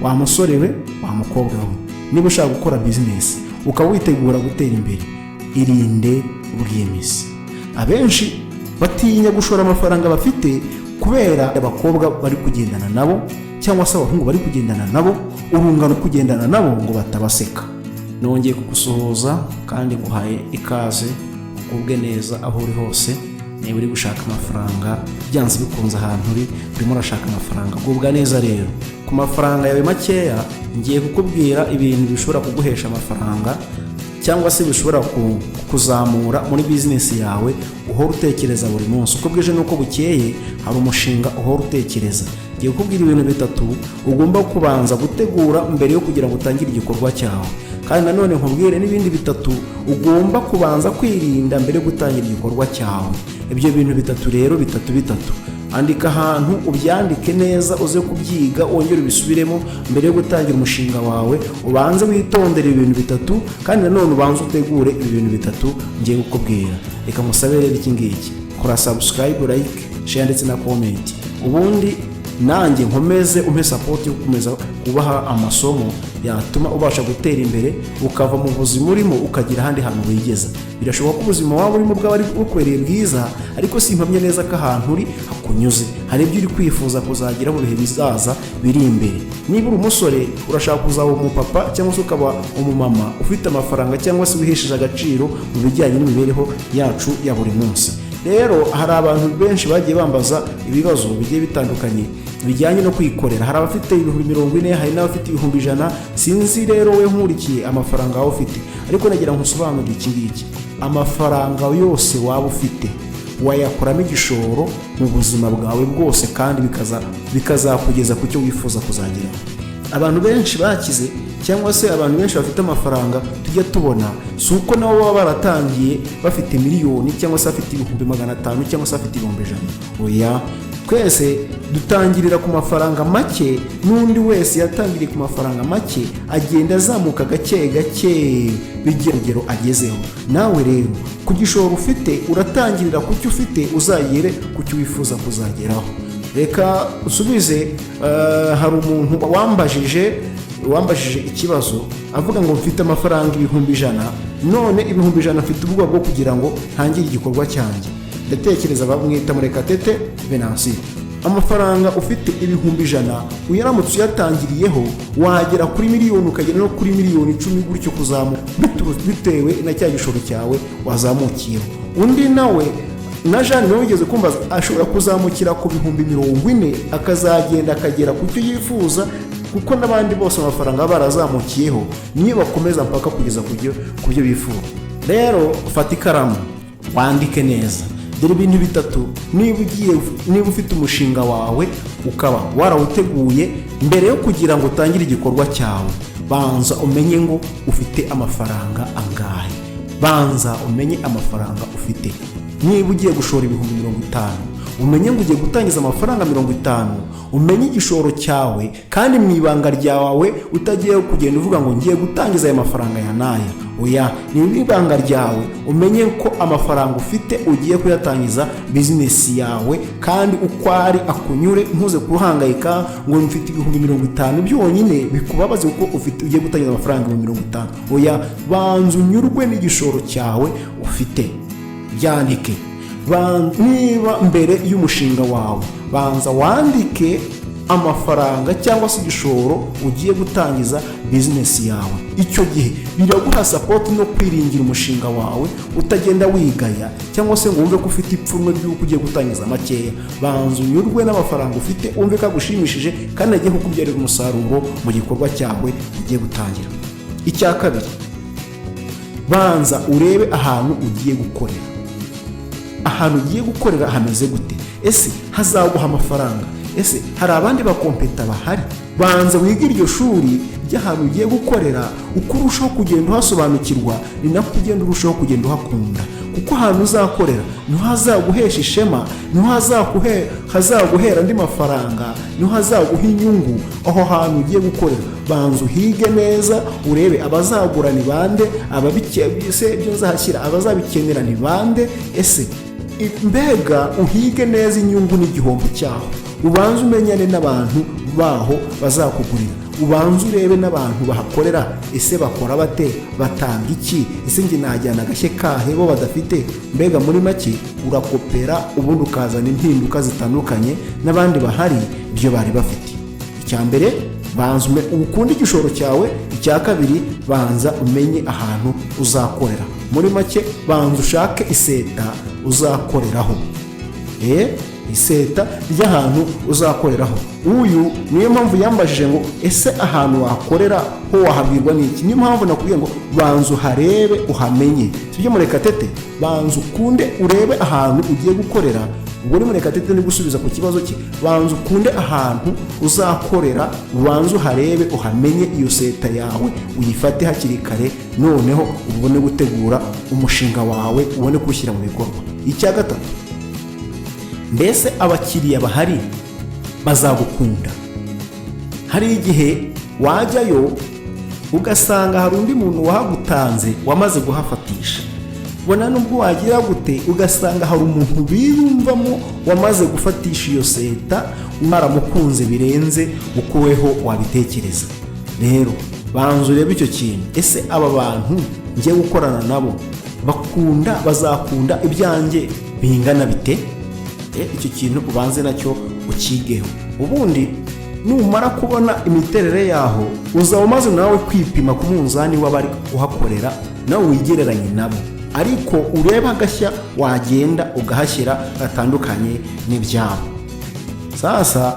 Wa musore we, wa mukobwa we, niba ushaka gukora bizinesi ukaba witegura gutera imbere, irinde ubwiyemezi. Abenshi batinya gushora amafaranga bafite kubera abakobwa bari kugendana nabo cyangwa se abahungu bari kugendana nabo, urungano kugendana nabo, ngo batabaseka. Nongeye kugusuhuza kandi nguhaye ikaze. Ugubwe neza aho uri hose. Niba uri gushaka amafaranga, byanze bikunze ahantu uri urimo urashaka amafaranga. Gubwa neza rero ku mafaranga yawe makeya. Ngiye kukubwira ibintu bishobora kuguhesha amafaranga cyangwa se bishobora kuzamura muri bizinesi yawe uhora utekereza buri munsi, uko bwije n'uko bukeye hari umushinga uhora utekereza. Ngiye kukubwira ibintu bitatu ugomba kubanza gutegura mbere yo kugira ngo utangire igikorwa cyawe, kandi nanone nkubwire n'ibindi bitatu ugomba kubanza kwirinda mbere yo gutangira igikorwa cyawe. Ibyo bintu bitatu rero, bitatu bitatu, andika ahantu, ubyandike neza, uze kubyiga, wongere ubisubiremo. Mbere yo gutangira umushinga wawe, ubanze witondere ibintu bitatu, kandi nanone ubanze utegure ibi bintu bitatu ngiye kukubwira. Reka musabe rero iki ngiki: kora subscribe, like, share ndetse na comment, ubundi nanjye nkomeze umpe support yo gukomeza kubaha amasomo yatuma ubasha gutera imbere, ukava mu buzima urimo ukagira ahandi hantu wigeza. Birashoboka ko ubuzima waba urimo bwaba ari bukwereye bwiza, ariko simpamye neza ko ahantu uri hakunyuze. Hari ibyo uri kwifuza kuzagira mu bihe bizaza biri imbere. Niba uri umusore, urashaka kuzaba umupapa cyangwa se ukaba umumama ufite amafaranga cyangwa se wihesheje agaciro mu bijyanye n'imibereho yacu ya buri munsi. Rero hari abantu benshi bagiye bambaza ibibazo bigiye bitandukanye bijyanye no kwikorera. Hari abafite 40,000, hari n'abafite 100,000. Sinzi rero we nkurikiye amafaranga waba ufite, ariko nagira ngo nsobanurire iki ngiki: amafaranga yose waba ufite wayakuramo igishoro mu buzima bwawe bwose, kandi bikazakugeza ku cyo wifuza kuzageraho. Abantu benshi bakize cyangwa se abantu benshi bafite amafaranga tujya tubona, si uko nabo baba baratangiye bafite miliyoni cyangwa se bafite 500,000 cyangwa se bafite 100,000. Oya, twese dutangirira ku mafaranga make. N'undi wese yatangiriye ku mafaranga make, agenda azamuka gake gake bigira urugero agezeho. Nawe rero ku gishoro ufite, uratangirira ku cyo ufite, uzagere ku cyo wifuza kuzageraho. Reka usubize. Hari umuntu wambajije ikibazo avuga ngo: "Mfite amafaranga 100,000, none 100,000 mfite ubwoba bwo kugira ngo ntangire igikorwa cyanjye." Ndatekereza bamwita Murekatete Venansiyo. Amafaranga ufite 100,000, uyaramutse uyatangiriyeho, wagera kuri miliyoni, ukagera no kuri miliyoni 10 gutyo kuzamuka, bitewe na cya gishoro cyawe wazamukiyeho. Undi nawe na Jeanne nawe wigeze kumbaza, ashobora kuzamukira ku 40,000, akazagenda akagera ku cyo yifuza, kuko n'abandi bose amafaranga baba barazamukiyeho niyo bakomeza mpaka kugeza ku byo bifuza. Rero fata ikaramu wandike neza. Dore ibintu bitatu: niba ufite umushinga wawe ukaba warawuteguye, mbere yo kugira ngo utangire igikorwa cyawe, banza umenye ngo ufite amafaranga angahe. Banza umenye amafaranga ufite. Niba ugiye gushora 50,000, umenye ngo ugiye gutangiza amafaranga 50, umenye igishoro cyawe, kandi mu ibanga ryawe, utagiye kugenda uvuga ngo ngiye gutangiza aya mafaranga ya n'aya. Oya, ni ibanga ryawe. Umenye ko amafaranga ufite ugiye kuyatangiza bizinesi yawe, kandi uko ari akunyure, ntuze kuhangayika ngo mfite 50,000 byonyine, bikubabaze kuko ufite ugiye gutangiza amafaranga 50,000. Oya, banza unyurwe n'igishoro cyawe ufite, byandike. Niba mbere y'umushinga wawe, banza wandike amafaranga cyangwa se igishoro ugiye gutangiza bizinesi yawe. Icyo gihe biraguha support no kwiringira umushinga wawe, utagenda wigaya cyangwa se ngo wumve ko ufite ipfunwe ry'uko ugiye gutangiza makeya. Banza unyurwe n'amafaranga ufite, wumve ko agushimishije kandi agiye kukubyarira umusaruro mu gikorwa cyawe ugiye gutangira. Icya kabiri, banza urebe ahantu ugiye gukorera. Ahantu ugiye gukorera hameze gute? Ese hazaguha amafaranga? Ese hari abandi bakompeta bahari? Banza wige iryo shuri ry'ahantu ugiye gukorera. Uko urushaho kugenda uhasobanukirwa, ni nako ugenda urushaho kugenda uhakunda, kuko ahantu uzakorera niho hazaguhesha ishema, niho hazaguhera andi mafaranga, niho hazaguha inyungu. Aho hantu ugiye gukorera, banza uhige neza, urebe abazagura ni bande, se ibyo nzahashyira abazabikenera ni bande? Ese mbega uhige neza inyungu n'igihombo cyaho, ubanze umenyane n'abantu baho bazakugurira. Ubanze urebe n'abantu bahakorera. Ese bakora bate? Batanga iki? Ese njye najyana agashye kahe bo badafite? Mbega muri make urakopera, ubundi ukazana impinduka zitandukanye n'abandi bahari ibyo bari bafite. Icya mbere, banza ukunde igishoro cyawe. Icya kabiri, banza umenye ahantu uzakorera. Muri make, banza ushake iseta uzakoreraho, iseta ry'ahantu uzakoreraho. Uyu niyo mpamvu yambajije ngo: "Ese ahantu wakorera ho wahabwirwa n'iki?" Niyo mpamvu nakubwiye ngo banza uharebe, uhamenye. Sibyo, Murekatete? Banza ukunde urebe ahantu ugiye gukorera. Ubwo ni Murekatete ni gusubiza ku kibazo cye. Banza ukunde ahantu uzakorera, ubanze uharebe, uhamenye, iyo seta yawe uyifate hakiri kare, noneho ubone gutegura umushinga wawe, ubone kuwushyira mu bikorwa. Icya gatatu, mbese abakiriya bahari bazagukunda? Hari igihe wajyayo ugasanga hari undi muntu wahagutanze wamaze guhafatisha. Ubona nubwo wagira gute, ugasanga hari umuntu biyumvamo wamaze gufatisha iyo seta, mwaramukunze birenze uko weho wabitekereza. Rero banza urebe icyo kintu: ese aba bantu ngiye gukorana nabo bakunda, bazakunda ibyanjye bingana bite? Icyo kintu ubanze nacyo ukigeho. Ubundi numara kubona imiterere yaho, uzaba umaze nawe kwipima ku munzani w'abari kuhakorera, nawe wigereranye nabo, ariko urebe agashya wagenda ugahashyira gatandukanye n'ibyabo. Sasa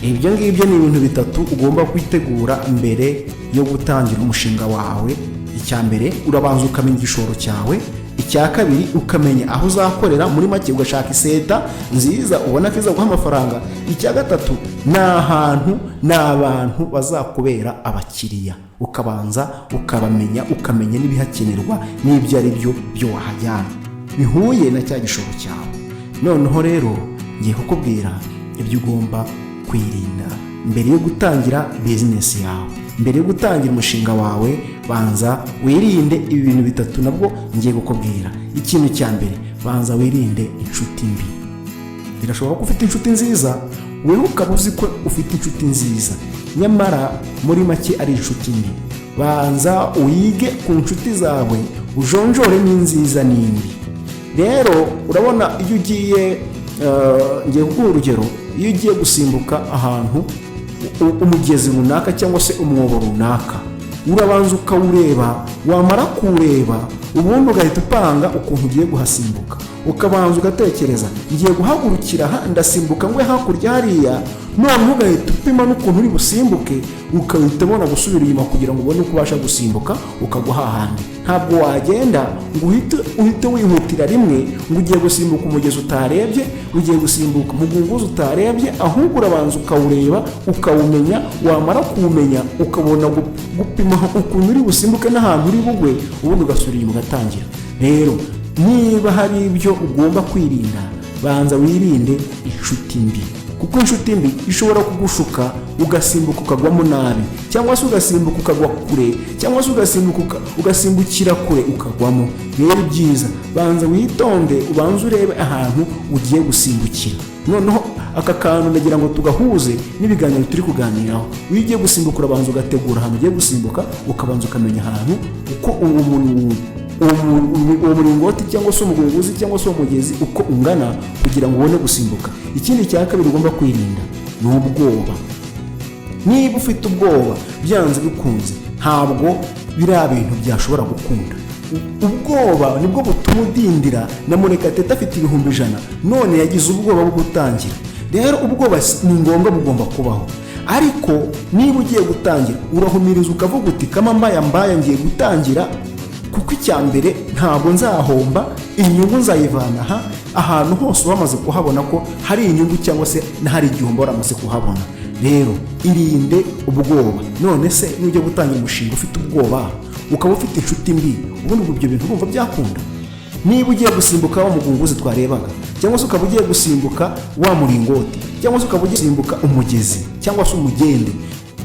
ibyo ngibyo ni ibintu bitatu ugomba kwitegura mbere yo gutangira umushinga wawe. Icya mbere, urabanza ukamenya igishoro cyawe. Icya kabiri, ukamenya aho uzakorera, muri make ugashaka iseta nziza ubona ko izaguha amafaranga. Icya gatatu, ni ahantu, ni abantu bazakubera abakiriya, ukabanza ukabamenya, ukamenya n'ibihakenerwa n'ibyo ari byo byo wahajyana bihuye na cya gishoro cyawe. Noneho rero ngiye kukubwira ibyo ugomba kwirinda mbere yo gutangira bizinesi yawe. Mbere yo gutangira umushinga wawe, banza wirinde ibi bintu bitatu nabwo ngiye kukubwira. Ikintu cya mbere, banza wirinde inshuti mbi. Birashoboka ko ufite inshuti nziza, wowe ukaba uzi ko ufite inshuti nziza, nyamara muri make ari inshuti mbi. Banza wige ku nshuti zawe, ujonjore n'inziza n'imbi. Rero urabona iyo ugiye, ngiye kuguha urugero, iyo ugiye gusimbuka ahantu umugezi runaka cyangwa se umwobo runaka, urabanza ukawureba. Wamara kuwureba, ubundi ugahita upanga ukuntu ugiye guhasimbuka. Ukabanza ugatekereza: "Ngiye guhagurukira aha, ndasimbuka ngwe hakurya hariya." Noneho ugahita upima n'ukuntu uri busimbuke, ukahita ubona gusubira inyuma kugira ngo ubone uko ubasha gusimbuka ukagwa hahandi. Ntabwo wagenda ngo uhite wihutira rimwe ngo ugiye gusimbuka umugezi utarebye, ugiye gusimbuka umugunguzi utarebye. Ahubwo urabanza ukawureba, ukawumenya. Wamara kuwumenya, ukabona gupima ukuntu uri busimbuke n'ahantu uri bugwe, ubundi ugasubira inyuma ugatangira. Rero niba hari ibyo ugomba kwirinda, banza wirinde inshuti mbi, kuko inshuti mbi ishobora kugushuka ugasimbuka ukagwamo nabi, cyangwa se ugasimbuka ukagwa kure, cyangwa se ugasimbuka ugasimbukira kure ukagwamo. Rero ibyiza, banza witonde, ubanze urebe ahantu ugiye gusimbukira. Noneho aka kantu ndagira ngo tugahuze n'ibiganiro turi kuganiraho. Iyo ugiye gusimbuka, urabanza ugategura ahantu ugiye gusimbuka, ukabanza ukamenya ahantu uko uwo muringoti cyangwa se umugunguzi cyangwa se uwo mugezi uko ungana, kugira ngo ubone gusimbuka. Ikindi cya kabiri ugomba kwirinda ni ubwoba. Niba ufite ubwoba, byanze bikunze ntabwo biriya bintu byashobora gukunda. Ubwoba nibwo butuma udindira. Na Murekatete afite 100,000, none yagize ubwoba bwo gutangira. Rero ubwoba ni ngombwa, bugomba kubaho, ariko niba ugiye gutangira, urahumiriza ukavuga uti: "Kama mbaya mbaya, ngiye gutangira, kuko icya mbere ntabwo nzahomba, inyungu nzayivana aha." Ahantu hose wamaze kuhabona ko hari inyungu cyangwa se n'ahari igihombo waramaze kuhabona. Rero irinde ubwoba. None se nujya gutangira umushinga ufite ubwoba, ukaba ufite inshuti mbi, ubundi ubwo ibyo bintu urumva byakunda? Niba ugiye gusimbuka wa mugunguzi twarebaga, cyangwa se ukaba ugiye gusimbuka wa muringoti, cyangwa se ukaba ugiye gusimbuka umugezi cyangwa se umugende,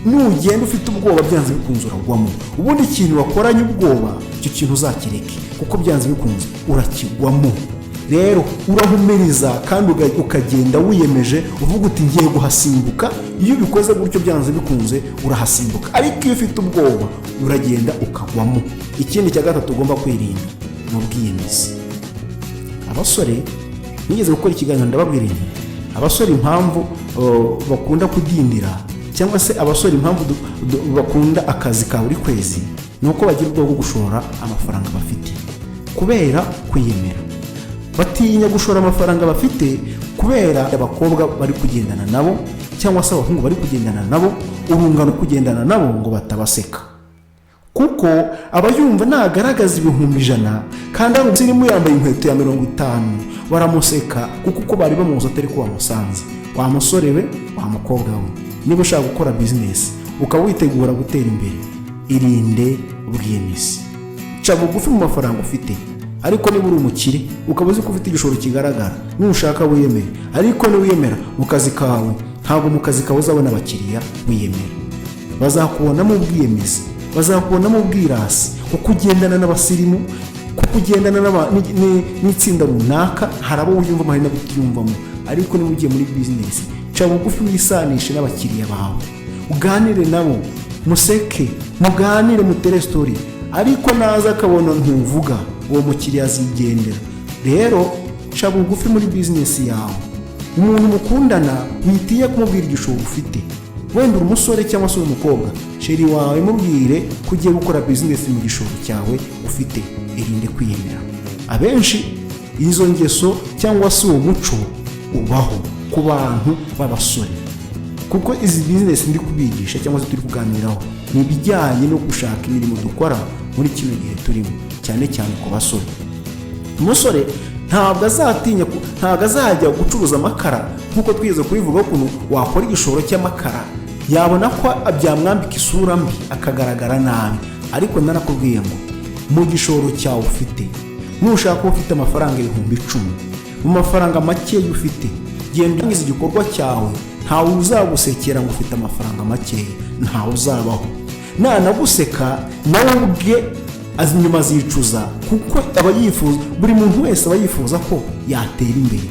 nugenda ufite ubwoba, byanze bikunze uragwamo. Ubundi ikintu wakoranye ubwoba, icyo kintu uzakireke, kuko byanze bikunze urakigwamo. Rero urahumiriza kandi ukagenda wiyemeje, uvuga uti: "Ngiye guhasimbuka." Iyo ubikoze gutyo, byanze bikunze urahasimbuka, ariko iyo ufite ubwoba uragenda ukagwamo. Ikindi cya gatatu ugomba kwirinda ni ubwiyemezi. Abasore, nigeze gukora ikiganiro ndababwira nti abasore impamvu bakunda kudindira, cyangwa se abasore impamvu bakunda akazi ka buri kwezi, ni uko bagira ubwoba bwo gushora amafaranga bafite kubera kwiyemera. Batinya gushora amafaranga bafite kubera abakobwa bari kugendana nabo, cyangwa se abahungu bari kugendana nabo, urungano kugendana nabo, ngo batabaseka, kuko aba yumva nagaragaza 100,000 kandi ari umusirimu yambaye inkweto ya 50, baramuseka, kuko uko bari bamuzi atari ko bamusanze. Wa musore we, wa mukobwa we, niba ushaka gukora bizinesi ukaba witegura gutera imbere, irinde ubwiyemezi. Ca bugufi mu mafaranga ufite. Ariko niba uri umukire, ukaba uzi ko ufite igishoro kigaragara, nushaka wiyemere. Ariko niwiyemera mu kazi kawe, ntabwo mu kazi kawe uzabona abakiriya. Wiyemera, bazakubonamo ubwiyemezi, bazakubonamo ubwirasi, kuko ugendana n'abasirimu, kuko ugendana n'itsinda runaka. Hari abo wiyumvamo, hari n'abo utiyumvamo. Ariko niba ugiye muri bizinesi, ca bugufi, wisanishe n'abakiriya bawe, uganire nabo, museke, muganire, mutere story. Ariko naza akabona ntuvuga, uwo mukiriya azigendera. Rero ca bugufi muri bizinesi yawe. Umuntu mukundana, witinya kumubwira igishoro ufite. Wenda uri umusore cyangwa se uri umukobwa, chéri wawe mubwire ko ugiye gukora bizinesi mu gishoro cyawe ufite. Irinde kwiyemera. Abenshi izo ngeso cyangwa se uwo muco ubaho ku bantu b'abasore, kuko izi bizinesi ndi kubigisha cyangwa se turi kuganiraho ni ibijyanye no gushaka imirimo dukora muri kino gihe turimo, cyane cyane ku basore. Umusore ntabwo azatinya ntabwo azajya gucuruza amakara, nk'uko twigeze kubivuga ukuntu wakora igishoro cy'amakara, yabona ko byamwambika isura mbi, akagaragara nabi. Ariko narakubwiye ngo mu gishoro cyawe ufite, nushaka kuba ufite amafaranga 10,000, mu mafaranga makeya ufite, genda urangiza igikorwa cyawe. Ntawe uzagusekera ngo ufite amafaranga makeya, ntawe uzabaho. Nanaguseka, nawe ubwe nyuma azicuza, kuko aba yifuza, buri muntu wese aba yifuza ko yatera imbere.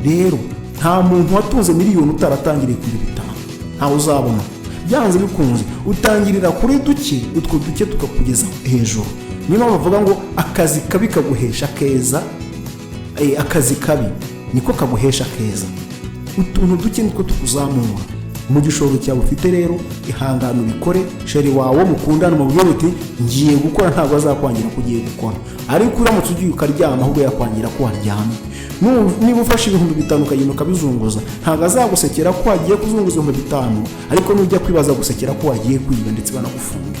Rero nta muntu watunze miliyoni utaratangiriye kuri 5, ntawe uzabona. Byanze bikunze utangirira kuri duke, utwo duke tukakugeza hejuru. Niyo mpamvu bavuga ngo akazi kabi kaguhesha keza, akazi kabi niko kaguhesha keza. Utuntu duke nitwo tukuzamura. Mu gishoro cyawe ufite rero, ihangane ubikore. Chéri wawe mukundana umubwire uti: "Ngiye gukora." Ntabwo azakwangira ko ugiye gukora. Ariko uramutse ugiye ukaryama, ahubwo yakwangira ko waryamye. Niba ufashe 5,000 ukagenda ukabizunguza, ntabwo azagusekera ko wagiye kuzunguza 5,000. Ariko nujya kwibaza, gusekera ko wagiye kwiba, ndetse banagufunge.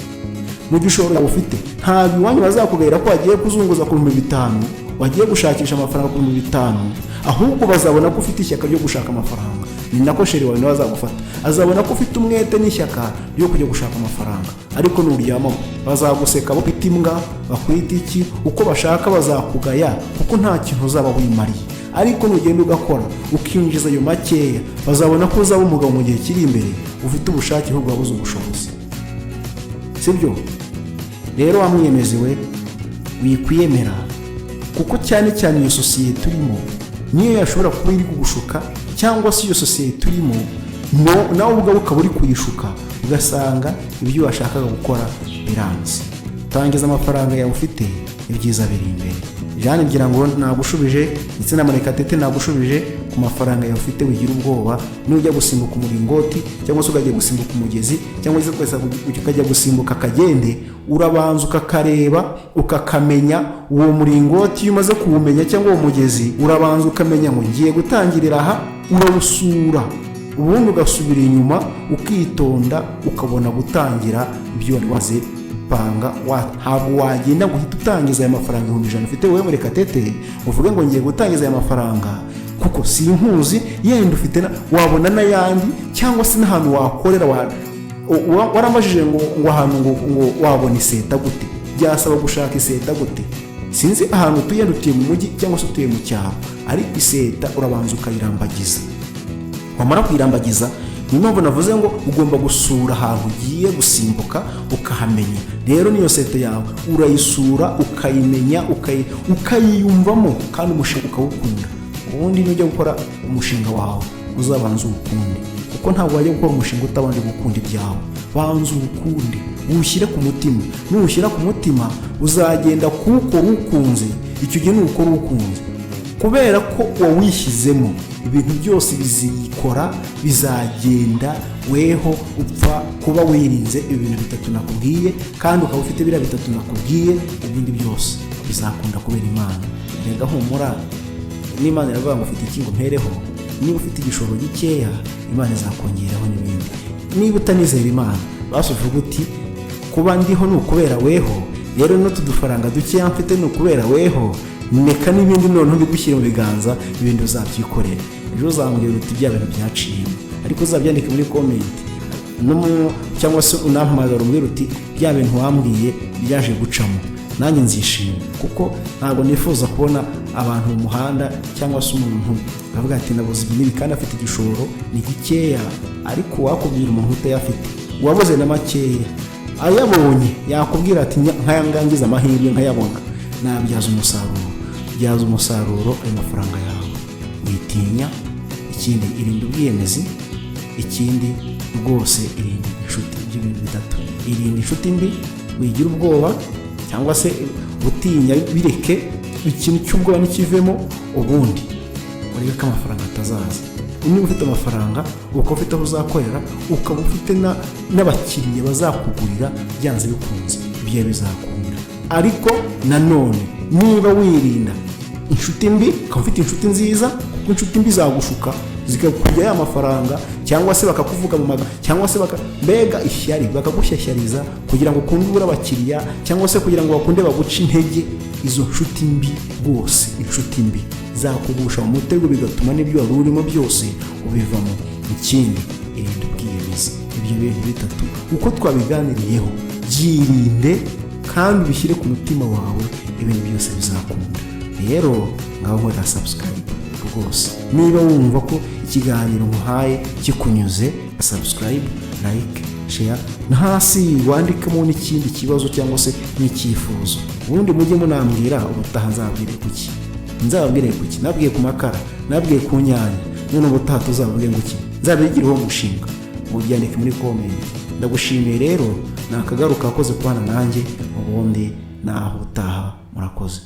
Mu gishoro yawe ufite, ntabwo iwanyu bazakugayira ko wagiye kuzunguza ku 5,000, wagiye gushakisha amafaranga ku 5,000. Ahubwo bazabona ko ufite ishyaka ryo gushaka amafaranga. Ni nako chéri wawe nawe azagufata, azabona ko ufite umwete n'ishyaka ryo kujya gushaka amafaranga. Ariko nuryamamo, bazaguseka, bakwita imbwa, bakwita iki, uko bashaka, bazakugaya, kuko nta kintu uzaba wimariye. Ariko nugenda ugakora, ukinjiza ayo makeya, bazabona ko uzaba umugabo mu gihe kiri imbere, ufite ubushake ahubwo wabuze ubushobozi, sibyo? Rero wa mwiyemezi we, wikwiyemera, kuko cyane cyane iyo sosiyete urimo niyo yashobora kuba iri kugushuka, cyangwa se iyo sosiyete urimo nawe ubwawe ukaba uri kuyishuka, ugasanga ibyo washakaga gukora biranze. Tangiza amafaranga yawe ufite, ibyiza biri imbere. Jeanne, ngira ngo nagushubije, ndetse na Murekatete nagushubije. Ku mafaranga yawe ufite, wigira ubwoba. Nujya gusimbuka umuringoti, cyangwa se ukajya gusimbuka umugezi, cyangwa se ukajya gusimbuka akagende, urabanza ukakareba, ukakamenya. Uwo muringoti iyo umaze kuwumenya, cyangwa uwo mugezi, urabanza ukamenya ngo ngiye gutangirira aha. Urawusura, ubundi ugasubira inyuma, ukitonda, ukabona gutangira ibyo wari waze panga. Ntabwo wagenda ngo uhite utangiza aya mafaranga 100,000 ufite wowe Murekatete, uvuge ngo ngiye gutangiza aya mafaranga, kuko si inkuzi. Yenda ufite wabona n'ayandi, cyangwa se n'ahantu wakorera. Waramajije ngo ahantu ngo wabona iseta gute, byasaba gushaka iseta gute. Sinzi ahantu utuye, utuye mu mujyi cyangwa se utuye mu cyaro, ariko iseta urabanza ukayirambagiza. Wamara kuyirambagiza, Niyo mpamvu navuze ngo ugomba gusura ahantu ugiye gusimbuka ukahamenya. Rero niyo sosiyete yawe urayisura, ukayimenya, ukayiyumvamo, kandi umushinga ukawukunda. Ubundi nujya gukora umushinga wawe, uzabanza uwukunde, kuko ntabwo wajya gukora umushinga utabanje gukunda ibyawe. Banza uwukunde, uwushyire ku mutima. Nuwushyira ku mutima, uzagenda kuwukora uwukunze. Icyo gihe nuwukora uwukunze, kubera ko wawishyizemo, ibintu byose bizikora, bizagenda. Weho upfa kuba wirinze ibintu bitatu nakubwiye, kandi ukaba ufite biriya bitatu nakubwiye, ibindi byose bizakunda kubera Imana. Rega humura, n'Imana iravuga ngo: "Ufite iki ngo mpereho?" Niba ufite igishoro gikeya, Imana izakongeraho n'ibindi. Niba utanizera Imana, basi uvuga uti: "Kuba ndiho ni ukubera weho, rero n'utu dufaranga dukeya mfite ni ukubera weho, neka n'ibindi noneho mbigushyire mu biganza, ibindi uzabyikorera." Ejo uzambwira uti: "Bya bintu byaciyemo." Ariko uzabyandike muri comment cyangwa se unampamagara umbwira uti: "Bya bintu wambwiye byaje gucamo." Nanjye nzishima, kuko ntabwo nifuza kubona abantu mu muhanda, cyangwa se umuntu avuga ati: "Nabuze ibi n'ibi," kandi afite igishoro ni gikeya. Ariko wakubwira umuntu utayafite, wabuze na makeya, ayabonye yakubwira ati: "Nkaya ngangiza amahirwe nkayabona, nabyaza umusaruro." Byaza umusaruro ayo mafaranga yawe, witinya. Ikindi, irinda ubwiyemezi. Ikindi rwose, irinda inshuti. Ibyo bintu bitatu: irinda inshuti mbi, wigira ubwoba cyangwa se gutinya, bireke, ikintu cy'ubwoba nikivemo. Ubundi urebe ko amafaranga atazaza. Niba ufite amafaranga, ukaba ufite aho uzakorera, ukaba ufite n'abakiriya bazakugurira, byanze bikunze ibyo bizakunda. Ariko nanone niba wirinda inshuti mbi, ukaba ufite inshuti nziza, kuko inshuti mbi zagushuka zikakujya ya mafaranga, cyangwa se bakakuvuga mu magambo, cyangwa se baka mbega ishyari, bakagushyashyariza kugira ngo ukunde ubure abakiriya, cyangwa se kugira ngo bakunde baguce intege. Izo nshuti mbi rwose, inshuti mbi zakugusha mu mutego, bigatuma n'ibyo wari urimo byose ubivamo. Ikindi, irinde ubwiyemezi. Ibyo bintu bitatu uko twabiganiriyeho, byirinde kandi ubishyire ku mutima wawe, ibintu byose bizakunda. Rero ngaho nkorera subscribe rwose niba wumva ko ikiganiro nkuhaye kikunyuze. Subscribe, like, share, no hasi wandikemo n'ikindi kibazo cyangwa se n'icyifuzo. Ubundi mujye munambwira ubutaha nzabwire kuki, nzababwire kuki. Nabwiye ku makara, nabwiye ku nyanya, none ubutaha tuzavuge ngo iki? Nzabigireho umushinga, mubyandike muri comment. Ndagushimiye rero, ni akagaruka wakoze kubana nanjye. Ubundi naho utaha, murakoze.